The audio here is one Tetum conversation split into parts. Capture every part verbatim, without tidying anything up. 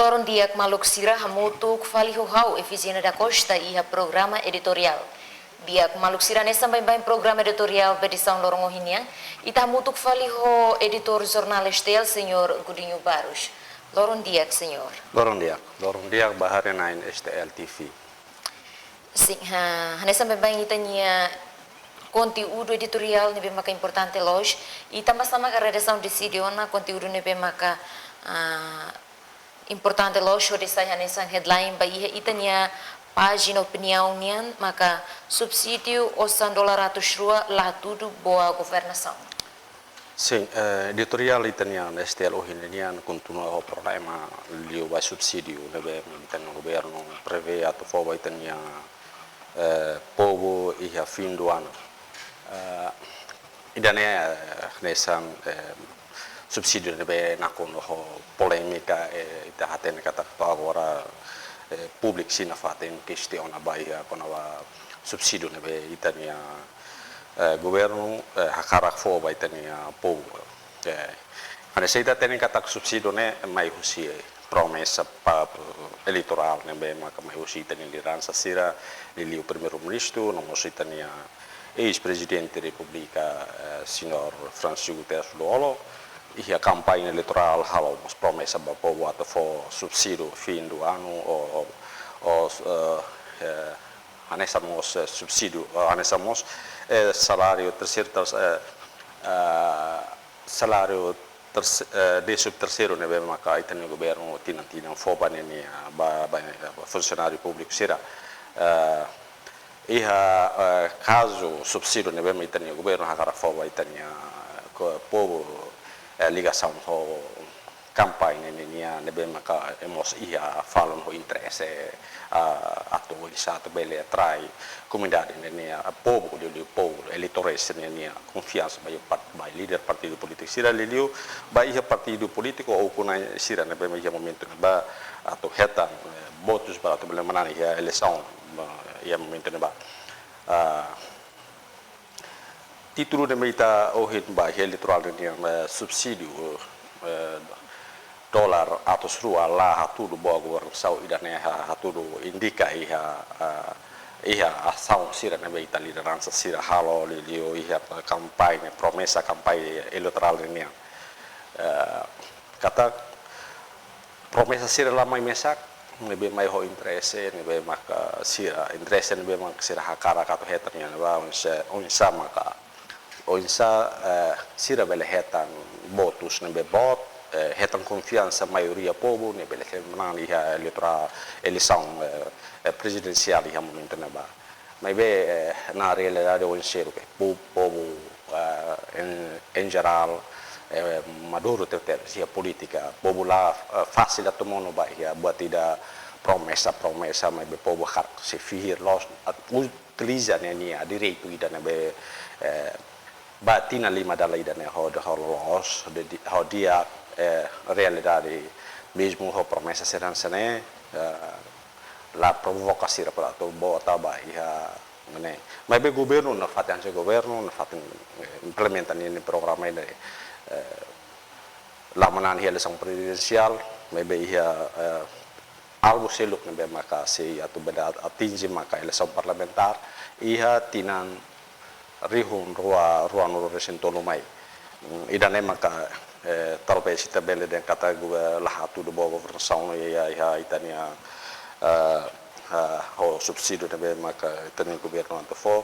Loron di'ak maluk sira, hamutuk fali ho ha'u Efigénia da Costa iha programa editoriál. Di'ak maluk sira, hanesan baibain programa editoriál ba edisaun loron ohin nian, ita hamutuk fali ho editór jornál S T L, Señór Godinho Barros. Loron di'ak, Señór. Loron di'ak. Loron di'ak ba haree-na'in S T L T V. Sin, ha, hanesan baibain ita-nia konteúdu editoriál ne'ebé maka importante loos, i tanba sá maka redasaun deside ona konteúdu ne'ebé maka, ah, importante loos hodi sai hanesan headline ba iha ita-nia pájina opiniaun nian, maka subsídiu osan dolar atus rua la hatudu boa governasaun. Sin, eh, editoriál ita-nian S T L ohin nian kontinua ho problema liu ba subsídiu ne'ebé ita-nia governu prevee atu fó ba ita-nia, eh, povu iha fim do ano. Eh, ida-ne'e, eh, hanesan, eh, subsídiu ne'ebé nakonu ho polémika, eh, ita hatene katak to'o agora, eh, públiku sira nafatin kestiona ba iha kona-ba subsídiu ne'ebé ita-nia, eh, governu, eh, hakarak fó ba ita-nia povu. Eh, hanesan ita hatene katak subsídiu ne'e mai husi promesa pa, eleitorál ne'ebé maka mai husi ita-nia lideransa sira, liuliu Primeiru-Ministru, no mós ita-nia eis-Prezidente Repúblika, eh, Señór Francisco Guterres Lú-Olo, iha kampaña eleitorál halo mós promesa ba povu atu fó subsídiu fim do ano, ou, ou, ou, eh, eh, hanesan mós, eh, subsídiu, eh, hanesan mós, eh, saláriu terseiru, ters-, eh, ah, saláriu terse-, eh, désimu terseiru ne'ebé maka ita-nia governu tinan-tinan fó ba ninia, ba, ba, ba funsionáriu públiku sira. Eh, iha, eh, kazu subsídiu ne'ebé mak ita-nia governu hakarak fó ba ita-nia, ko-, povu, eh, ligasaun ho kampaña ne'e nian ne'ebé maka ema mós iha falun ho interese, ah, atu oinsá atu bele atrai komunidade ne'e nian, ah, povu, liuliu povu, eleitores ne'e nian konfiansa ba iha part-, ba iha líder partidu polítiku sira, liuliu ba iha partidu polítiku ou ukun-na'in sira ne'ebé mak iha momentu ne'ebá atu hetan, eh, votus ba atu bele manán iha eleisaun, ba iha momentu ne'ebá. Ah, títulu ne'ebé ita ohin ba iha editoriál nian, eh, subsídiu, eh, dolar atus rua la hatudu boa governasaun, ida-ne'e ha-, hatudu indika iha, eh, iha asaun sira ne'ebé ita lideransa sira halo liuliu iha kampaña, promesa kampaña eleitorál nian. Eh, katak promesa sira la mai mesak, ne'ebé mai ho interese, ne'ebé maka sira, interese ne'ebé maka sira hakarak atu hetan nian ne'ebá, oinsá, oinsá maka, oinsá, eh, sira bele hetan votus ne'ebé boot, eh, hetan konfiansa maioria povu ne'e bele manán iha eleitorál, eleisaun, eh, eh, prezidensiál iha momentu ne'ebá. Maibé, eh, na realidade oinsá ke po-, povu, eh, en, en jerál, eh, maduru tebes iha polítika, povu la, eh, fasil atu monu ba iha buat ida promesa, promesa, maibé povu hakarak sei fihir loos, at-, utiliza ninia direitu ida ne'ebé, eh, ba tinan lima dala ida ne'e ho, ho loos, de, de, ho di'ak, eh, realidade, mezmu ho promesa sira hanesan ne'e, eh, la provoka sira para atu vota ba iha ne'e. Maibé governu nafatin, se governu nafatin, eh, implementa ninia programa ne'e, eh, la manán iha eleisaun prezidensiál, maibé iha, eh, alvu seluk ne'ebé maka sei atu bele atinje maka eleisaun parlamentár iha tinan rihun rua, ruanulu-resin-tolu mai. Mm, ida-ne'e maka, eh, talvés ita bele dehan katak, eh, la hatudu boa governasaun iha, iha ita-nia, eh, eh, ho subsídiu ne'ebé maka ita-nia governu atu fó,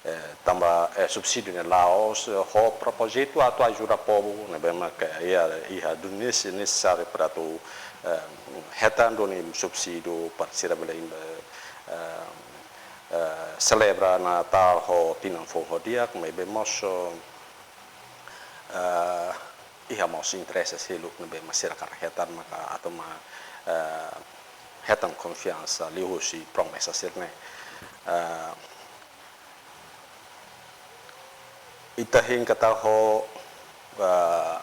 eh, tanba, eh, subsídiu ne'e la'ós, eh, ho propózitu atu ajuda povu ne'ebé maka iha, iha duni nesesáriu para atu, eh, hetan duni subsídiu para sira bele, eh, eh, eh, selebra Natál ho tinan foun ho di'ak, maibé mós, eh, iha mós interese seluk ne'ebé mak sira hakarak hetan maka atu mak, eh, hetan konfiansa liuhusi promesa sira-ne'e. Eh, ita hein katak ho, eh,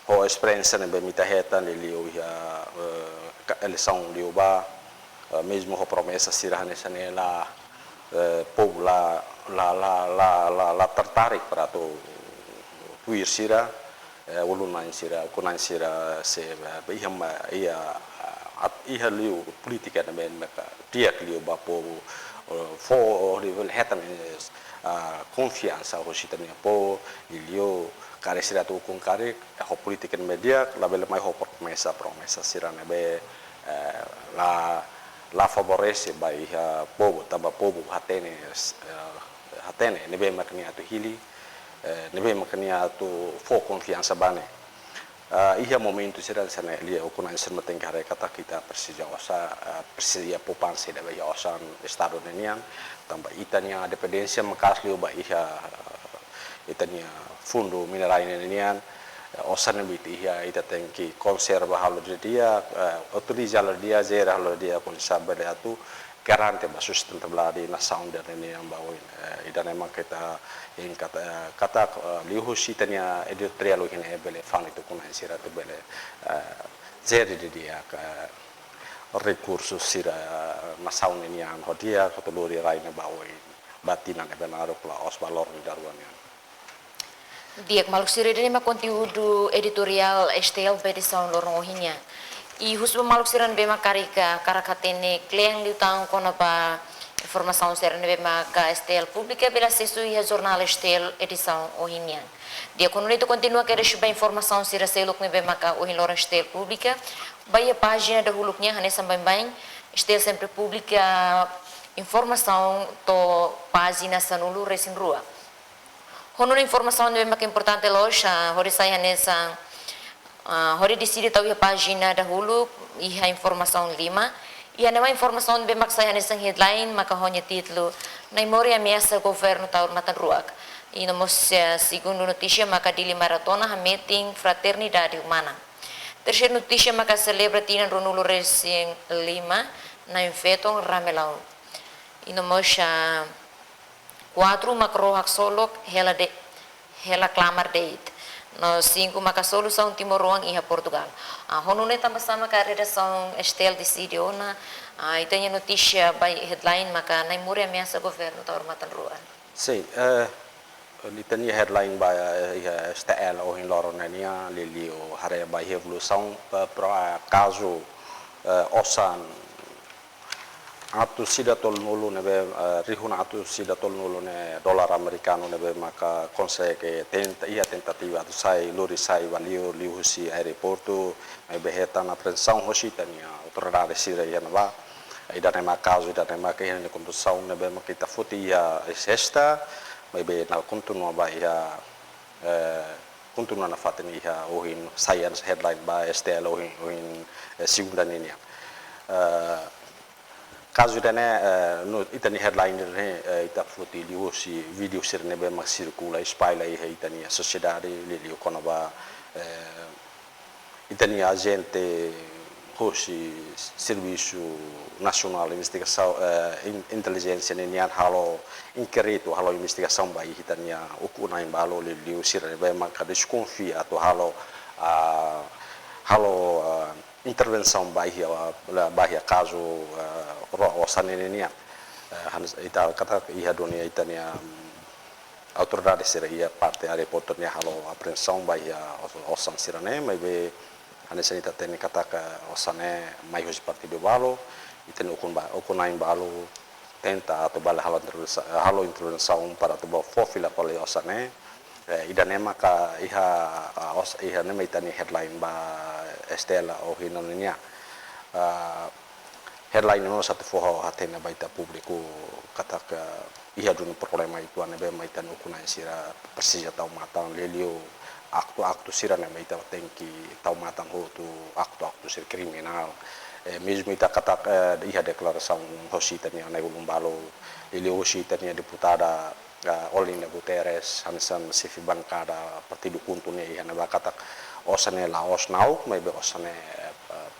ho esperiénsia ne'ebé mak ita hetan liuliu iha, eh, ka-, eleisaun liubá, eh, mezmu ho promesa sira hanesan ne'e la, eh, povu la, la, la tertarik para atu tuir sira, eh, ulun-na'in sira, ukun-na'in sira, se, eh, iha ma, iha, ah, at-, iha liu polítika ne'ebé maka di'ak liu ba povu, eh, fó, oh, liu hetan, eh, ah, konfiansa hosi ita-nia povu, liuliu karik sira atu ukun karik, eh, ho polítika ne'ebé di'ak, labele mai ho promesa, promesa sira ne'ebé, eh, la, la favorese ba iha povu, tanba povu hatene, eh, hatene, ne'ebé maka nia atu hili, eh, ne'ebé maka nia atu fó konfiansa ba nia. Ah, iha momentu sira hanesan ne'e, liu ukun-na'in sira tenke haree katak ita presiza osan, ah, presiza iha poupansa ida ba iha osan Estadu ne'e nian, tanba ita-nia dependénsia maka'as liu ba iha, ah, ita-nia fundu minerál ne'e nian, eh, osan ne'ebé ita iha ita tenke konserva halo didi'ak, eh, utiliza halo didi'ak, jere halo didi'ak, kuandu saida bele atu garante ba sustentabilidade nasaun ida-ne'e nian ba oin. Eh, ida-ne'e mak ita hein katak, eh, katak, eh, liuhusi ita-nia editoriál ohin ne'e bele fó ita ukun-na'in sira atu bele, eh, jere didi'ak, eh, rekursu sira nasaun ne'e nian ho di'ak, atu lori rai ne'e ba oin, ba tinan ne'ebé naruk la'ós ba loron ida rua nian. Di'ak maluk sira, ida-ne'e mak konteúdu editoriál STL ba edisaun loron ohin nian. I husu ba maluk sira ne'ebé mak karik, ah, hakarak hatene kle'an liután kona-ba informasaun sira ne'ebé maka STL publika, bele asesu iha jornál STL edisaun ohin nian. Di'ak, ho nune'e ita kontinua kedas ba informasaun sira seluk ne'ebé maka ohin loron STL publika, ba iha pájina dahuluk nian, hanesan baibain STL sempre publika informasaun to'o pájina sanulu-resin-rua. Ho nune'e informasaun ne'ebé maka importante loos, ah, hodi sai hanesan, ah, hodi deside tau iha pájina dahuluk, iha informasaun lima. Iha ne'e mak informasaun ne'ebé mak sai hanesan headline, maka ho nia títulu: Na'i Mori ameasa governu ta'uk matan-ruak. I no mós, eh, segundu notísia maka Dili Maratona hametin fraternidade umana. Terseiru notísia maka selebra tinan ruanulu-resin-lima na'in-feton Ramelau. I no mós, ah, kuatru maka ró haksolok hela de, hela klamar de'it. No sinku maka solusaun timoroan iha Portugal. Ah, ho nune'e tanba sá maka redasaun STL deside ona, ah, ita-nia notísia ba headline maka Na'i Mori ameasa governu ta'uk matan-ruak. Sin, eh, ita-nia headline ba, eh, iha STL ohin loron ne'e nian, liuliu haree ba iha evolusaun, eh, pro, eh, kazu, eh, osan atus ida tolunulu ne'ebé, eh, rihun atus ida tolunulu ne'e dolar amerikanu ne'ebé maka konsege tenta, iha tentativa atu sai, lori sai ba liur, liuhusi aeroportu, maibé hetan apreensaun hosi ita-nia autoridade sira iha ne'ebá. Ida-ne'e mak kazu, ida-ne'e mak iha nia kondusaun ne'ebé mak ita foti iha sesta, maibé nia kontinua ba iha, eh, kontinua nafatin iha ohin, sai hanesan headline ba STL ohin, ohin, eh, segunda ne'e nian. Eh, kazu ida-ne'e, eh, no ita-nia headline ne'e, eh, ita foti liuhusi vídeo sira ne'ebé mak sirkula, espalla iha ita-nia sosiedade, liuliu kona-ba, eh, ita-nia ajente hosi Servisu Nasionál Investigasaun, eh, In-, Intelijénsia ne'e nian halo inkéritu, halo investigasaun ba iha ita-nia ukun-na'in balu, liuliu sira ne'ebé maka deskonfia atu halo, ah, halo, ah, intervensaun ba iha, ah, ba iha kazu, ah, ró osan ne'e nian. Eh, hanesan ita katak iha duni ita-nia, mm, autoridade sira iha parte aeroportu ne'e halo apreensaun ba iha os-, osan sira-ne'e, maibé hanesan ita hatene katak osan ne'e mai husi partidu balu, ita-nia ukun ba-, ukun-na'in balu tenta atu bele halo intervensa-, halo intervensaun para atu bá fó fila fali osan ne'e. Eh, ida-ne'e maka iha, ah, os-, ida-ne'e mak ita-nia headline ba STL ohin ne'e nian. Ah, headline ne'e mós atu fó hatene ba ita públiku katak iha duni problema uitoan ne'ebé mak ita-nia ukun-na'in sira presiza tau matan, liuliu aktu-aktu sira ne'ebé ita tenke tau matan hotu, aktu-aktu sira kriminál. Eh, mezmu ita katak, eh, iha deklarasaun hosi ita-nia na'i-ulun balu, liuliu hosi ita-nia deputada, eh, Olinda Guterres, hanesan xefe bankada partidu KHUNTO nian iha ne'ebá katak osan ne'e la'ós na'ok, maibé osan ne'e, eh,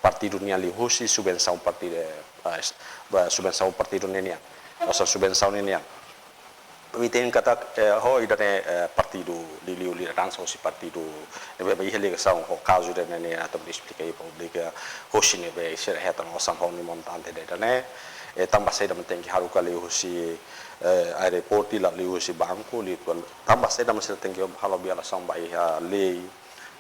partidu nian liuhusi subvensaun partidu, eh, eh, ba subvensaun partidu ne'e nian. Osan subvensaun ne'e nian. Ita hein katak, eh, ho ida-ne'e, eh, partidu, liuliu lideransa hosi partidu ne'ebé iha ligasaun ho kazu ida-ne'e nian atu esplika iha públiku, eh, hosi ne'ebé sira hetan osan ho nia montante ida-ne'e. Eh, tanba saida mak tenke haruka liuhusi, eh, aeroportu, la liuhusi banku, liu, tanba saida mak sira tenke halo violasaun ba iha lei,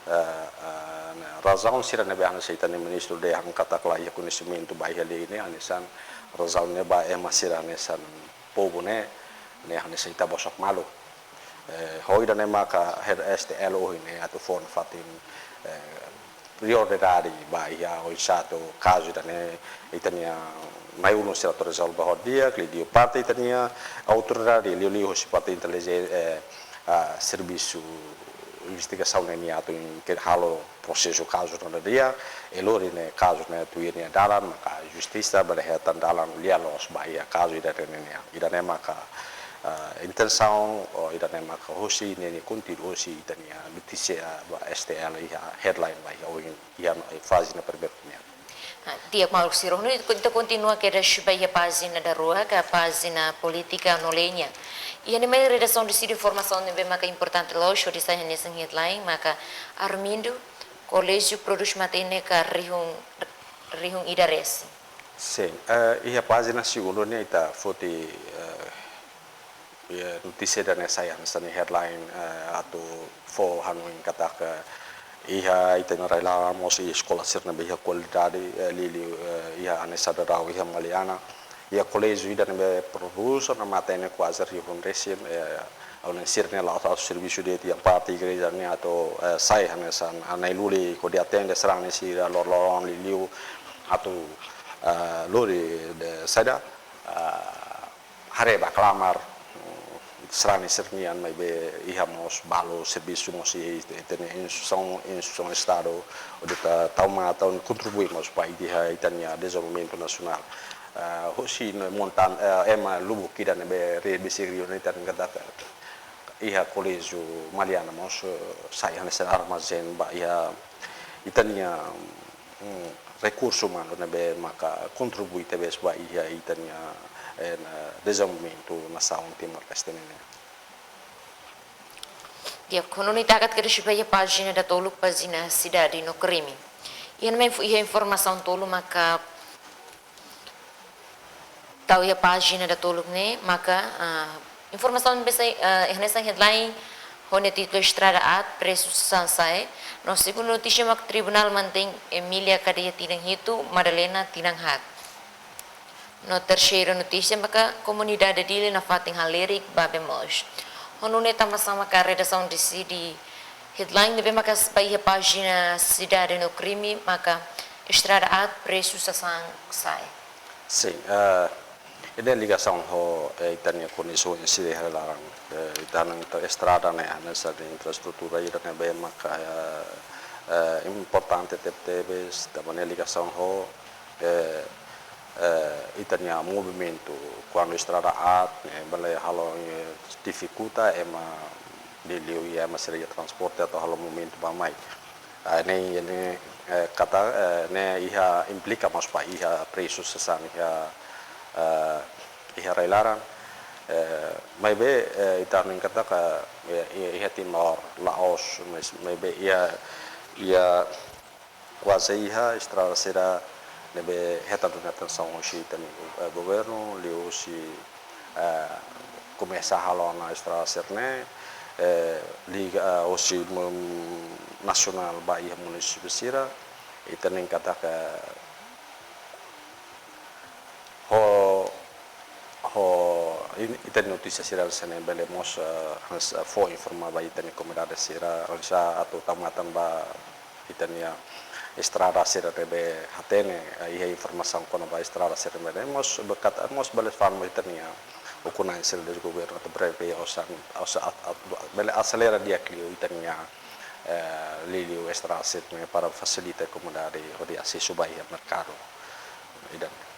eh, eh, ne'e, razaun sira ne'ebé hanesan ita-nia ministru dehan katak la iha koñesimentu ba iha lei ne'e, hanesan razaun ne'ebá ema sira hanesan povu ne'e, ne'e hanesan ita bosok malu. Eh, ho ida-ne'e maka hela S T L ohin ne'e atu fó nafatin, eh, prioridade ba iha oinsá atu kazu ida-ne'e ita-nia na'i-ulun sira atu rezolve ho di'ak, liuliu parte ita-nia autoridade, liuliu hosi parte intelijen-, eh, ah, servisu investigasaun ne'e nia atu in-, ke halo prosesu kazu ne'e di'ak, e lori ne'e kazu ne'e tuir nia dalan, maka justisa bele hetan dalan lia-loos ba iha kazu ida-ne'e nian. Ida-ne'e maka, ah, intensaun, ou ida-ne'e maka hosi, ne'e nia konteúdu hosi ita-nia notísia ba S T L iha headline ba iha ohin, iha pájina primeiru nian. Ah, di'ak maluk sira, ha'u ita kontinua kedas ba iha pájina daruak, ka pájina polítika no lei nian. Iha ne'e mai redasaun deside informasaun ne'ebé maka importante loos, hodi sai hanesan headline, maka Armindo, koléjiu prodús matenek ka rihun, rihun ida resin. Sin, eh, iha pájina segundu ne'e ita foti, eh, iha notísia ida-ne'e sai hanesan nia headline, eh, atu fó hanoin katak iha ita-nia rai-laran mós iha eskola sira ne'ebé iha kualidade, eh, liuliu, eh, iha hanesan daudaun iha Maliana. Iha koléjiu ida ne'ebé prodús ona matenek kuaze rihun resin, eh, ha'u hanoin sira-ne'e la'ós atu servisu de'it, iha parte igreja nian atu, eh, sai hanesan, ah, na'i-luli hodi atende sarani sira lor-loron liuliu atu, eh, lori de saida, eh, haree ba klamar, mm, sarani sira-nian maibé iha mós balu servisu mós iha ita-nia instituisaun, instituisaun Estadu, hodi ita tau matan, kontribui mós ba iha ita-nia dezenvolvimentu nasionál. Eh, hosi ne'e montan, eh, ema lubuk ida ne'ebé re bisi rio ne'e ita-nia katak iha koléjiu Maliana mós, eh, sai hanesan armazén ba iha ita-nia, mm, rekursu umanu ne'ebé maka kontribui tebes ba iha ita-nia, eh, dezenvolvimentu nasaun Timor-Leste nian. Di'ak, ha'u hanoin ita hakat kedas ba iha pájina datoluk, pájina Sidade no Krime. Iha ne'e mai fó iha informasaun tolu maka tau iha pájina datoluk ne'e, maka, ah, informasaun ne'ebé sai, ah, hanesan headline ho nia títulu Estrada Aat, presu sasán sa'e. No segundu notísia maka tribunál mantein Emília kadeia tinan hitu, Madalena tinan haat. No terseiru notísia maka komunidade Dili nafatin halerik ba bee moos. Ho nune'e tanbasá maka redasaun deside headline ne'ebé maka ba iha pájina Sidade no Krime maka Estrada Aat, presu sasán sa'e. Sin, eh, ida-ne'e ligasaun ho, eh, ita-nia kondisaun sira iha rai-laran, eh, ita-nia inter-, estrada ne'e, hanesan infraestrutura ida ne'ebé maka, eh, eh, importante tebetebes, tanba ne'e ligasaun ho, eh, eh, ita-nia movimentu, kuandu estrada aat ne'e bele halo, eh, difikulta ema liuliu iha ema sira iha transporte atu halo movimentu bá-mai. Ah, ne'e, ne'e, eh, katak, eh, ne'e iha implika mós ba iha presu sasán iha, eh, iha rai-laran. Eh, maibé, eh, ita hanoin katak, eh, iha, iha Timor la'ós, mais, maibé iha, iha kuaze iha estrada sira ne'ebé hetan duni atensaun hosi ita-nia, eh, governu, liuhusi, eh, komesa halo ona estrada sira-ne'e, eh, liga, eh, hosi mun-, nasionál ba iha munisípiu sira, ita hanoin katak, eh, ho, ho, in-, ita-nia notísia sira hanesan ne'e bele mós, eh, hanesan, eh, fó informa ba ita-nia komunidade sira, hanesan atu tau matan ba ita-nia estrada sira ne'ebé hatene, eh, iha informasaun kona-ba estrada sira ne'ebé mós, be katak, mós bele fó ba ita-nia ukun-na'in sira husi governu atu prevee osan, osan at-, at-, bele aselera di'ak liu ita-nia, eh, liuliu estrada sira-ne'e para fasilita komunidade hodi asesu ba iha merkadu. Ida-ne'e.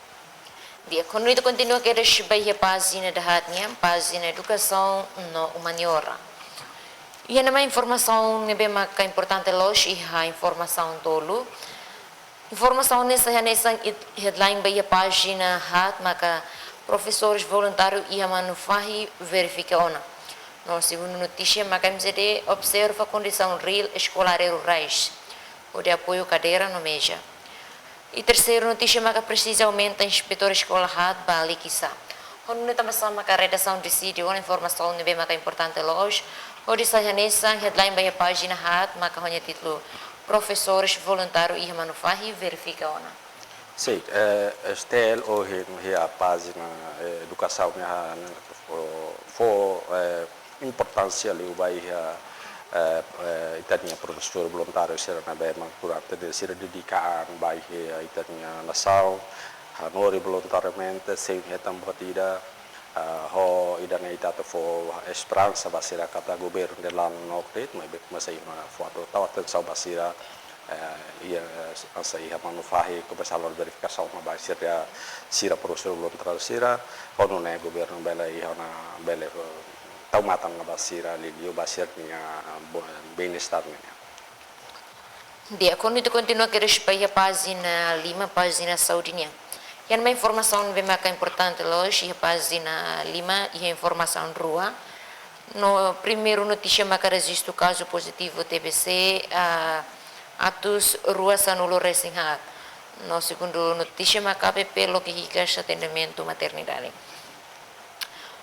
Di'ak, ha'u hanoin ita kontinua kedas ba iha pájina dahaat nian, pájina Edukasaun no Humaniora. Iha ne'e mai informasaun ne'ebé maka importante loos iha informasaun tolu. Informasaun ne'e sai hanesan it-, headline ba iha pájina haat maka profesores voluntáriu iha Manufahi verifika ona. No segundu notísia maka M C D observa kondisaun riil eskolare rurais hodi apoiu kadeira no meza. I terseiru notísia maka presiza aumenta inspetór eskola haat ba Likisá. Ho nune'e tanba sá maka redasaun deside ona informasaun ne'ebé maka importante loos, hodi sai hanesan headline ba iha pájina haat maka ho nia títulu Profesores Voluntáriu iha Manufahi, verifika ona. Sin, eh, S T L ohin iha pájina, eh, edukasaun nian, fó, fó, eh, importánsia liu ba iha, eh, eh, ita-nia profesór voluntáriu sira ne'ebé mak durante ne'e sira dedika an ba iha ita-nia nasaun, hanorin voluntariamente, sein hetan buat ida, ah, ho ida-ne'e ita atu fó esperansa ba sira katak governu nia la'o update, maibé komesa iha ona fó atu tau atensaun ba sira, eh, iha, eh, hanesan iha Manufahi, komesa halo verifikasaun ba sira, sira profesór voluntáriu sira, ho nune'e governu bele iha ona, bele, eh, tau matan ona ba sira, liuliu ba sira-nia, eh, bo-, bem-estar nian. Di'ak, ho nune'e ita kontinua kedas ba iha pájina lima, pájina saúde nian. Iha ne'ebá informasaun ne'ebé maka importante loos, iha pájina lima, iha informasaun rua. No primeiru notísia maka rejistu kazu pozitivu T B C, ah, atus rua sanulu resin haat. No segundu notísia maka A P P loke hikas atendimentu maternidade.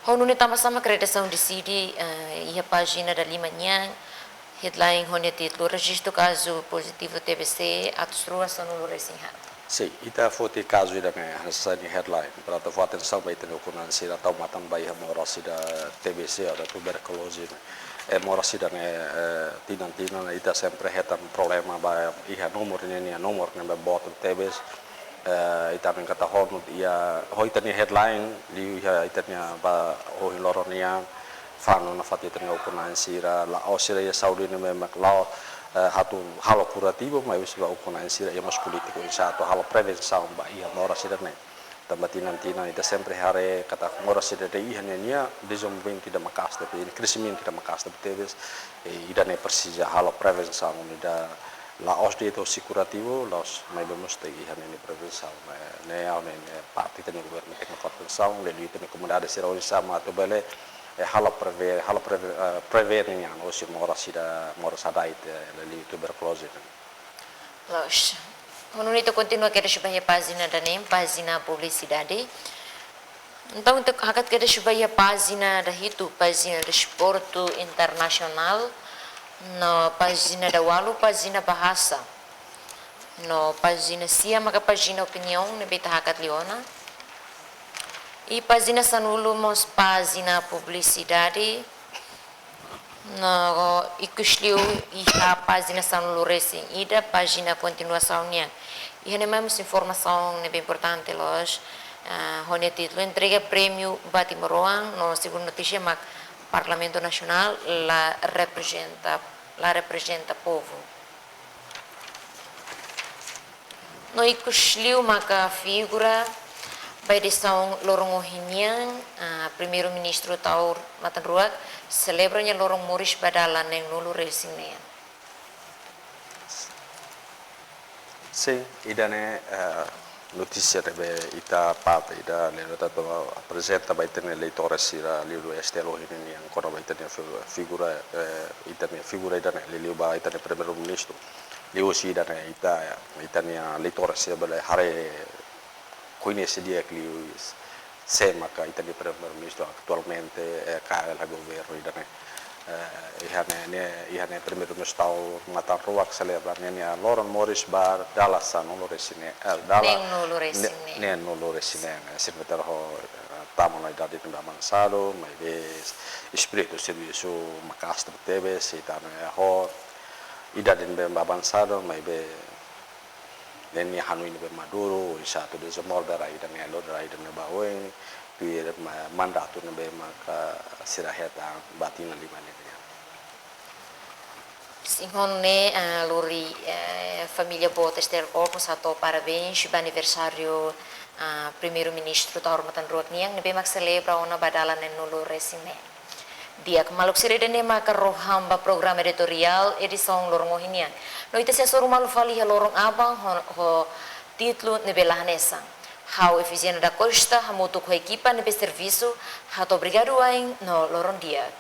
Ho nune'e tanba sá maka redasaun deside, eh, iha pájina da lima nian, headline ho nia títulu Rejistu Kazu Pozitivu T B C atus rua sanulu resin haat. Sin, ita foti kazu ida-ne'e hanesan nia headline, para atu fó atensaun ba ita-nia ukun-an sira tau matan ba iha moras ida T B C, ida tuberkuloze ne'e. Eh, moras ida-ne'e, eh, tinan-tinan ita sempre hetan problema ba iha nomor nian, nian nomor ne'ebé boot tebes. Eh, ita hanoin katak ho nune'e iha, ho ita-nia headline, liu iha ita-nia ba ohin loron nian, fanu nafatin ita-nia ukun-an sira, la'ós sira iha saúde ne'ebé mak la'o, eh, atu halo kurativu, maibé sira ukun-an sira iha mós polítika oinsá atu halo prevensaun ba iha moras ida-ne'e. Tanba tinan-tinan ita sempre haree katak moras ida-ne'e iha ninia dezenvolvimentu ida maka'as tebes, kreximentu ida maka'as tebes, eh, ida-ne'e presiza halo prevensaun ida la'ós de'it hosi kurativu, la'ós maibé mós tenke iha ninia prevensaun, eh, ne'e ha'u hanoin, eh, parte ita-nia governu tenke fó atensaun, liuliu ita-nia komunidade sira oinsá mak atu bele, eh, halo preve-, halo preve-, eh, prevene nian hosi moras ida, moras hada'et, eh, liuliu tuberkuloze. Loos. Ho nune'e ita kontinua kedas ba iha pájina daneen, pájina publisidade. Entaun, ita hakat kedas ba iha pájina dahitu, pájina desportu internasionál, no pájina daualu, pájina bahasa. No pájina sia maka pájina opiniaun ne'ebé ita hakat liu ona. I pájina sanulu mós pájina publisidade. No ikus liu iha pájina sanulu resin ida, pájina kontinuasaun nian. Iha ne'e mai mós informasaun ne'ebé importante loos, ah, ho nia títulu Entrega Prémiu ba Timoroan, no segundu notísia mak Parlamentu Nasionál la reprezenta, la reprezenta povu. No ikus liu maka figura ba edisaun loron ohin nian, ah, Primeiru-Ministru Taur Matan Ruak selebra nia loron moris ba dala neenulu resin neen. Sin, ida-ne'e, eh, notísia ne'ebé ita parte ida, liuliu atu aprezenta ba ita-nia leitores sira, liuliu S T L ohin nian, kona-ba ita-nia fi-, figura, eh, ita-nia figura ida-ne'e, liuliu ba ita-nia Primeiru-Ministru. Liuhusi ida-ne'e ita, ita-nia leitores sira bele haree, koñese di'ak liu sé maka ita-nia Primeiru-Ministru atualmente, eh, kaer ba governu ida-ne'e. Eh, iha ne'e, ne'e, iha ne'e Primeiru-Ministru Taur Matan Ruak selebra ninia loron moris ba dala sanulu resin neen, eh, dala neenulu resin ne-, neen. Neenulu resin neen, eh, sira ne'ebé ho, eh, tama ona idade ne'ebé avansadu, maibé espíritu servisu maka'as tebes, ita hanoin ho idade ne'ebé avansadu, maibé ninia hanoin ne'ebé maduru, oinsá atu dezenvolve rai ida-ne'e, lori rai ida-ne'e ba oin, tuir ma-, mandatu ne'ebé maka sira hetan ba tinan lima ne'e nian. Sin, ho nune'e, eh, lori, eh, família boot S T L Corp mós hato'o parabéns ba aniversáriu, ah, Primeiru-Ministru Taur Matan Ruak nian, ne'ebé mak selebra ona ba dala neenulu resin neen. Di'ak, maluk sira, ida-ne'e maka rohan ba programa editoriál edisaun loron ohin nian. No ita sei hasoru malu fali iha loron aban ho, ho títulu ne'ebé la hanesan. Ha'u Efigénia da Costa, hamutuk ho ekipa ne'ebé servisu, hato'o obrigadu wa'in no loron di'ak.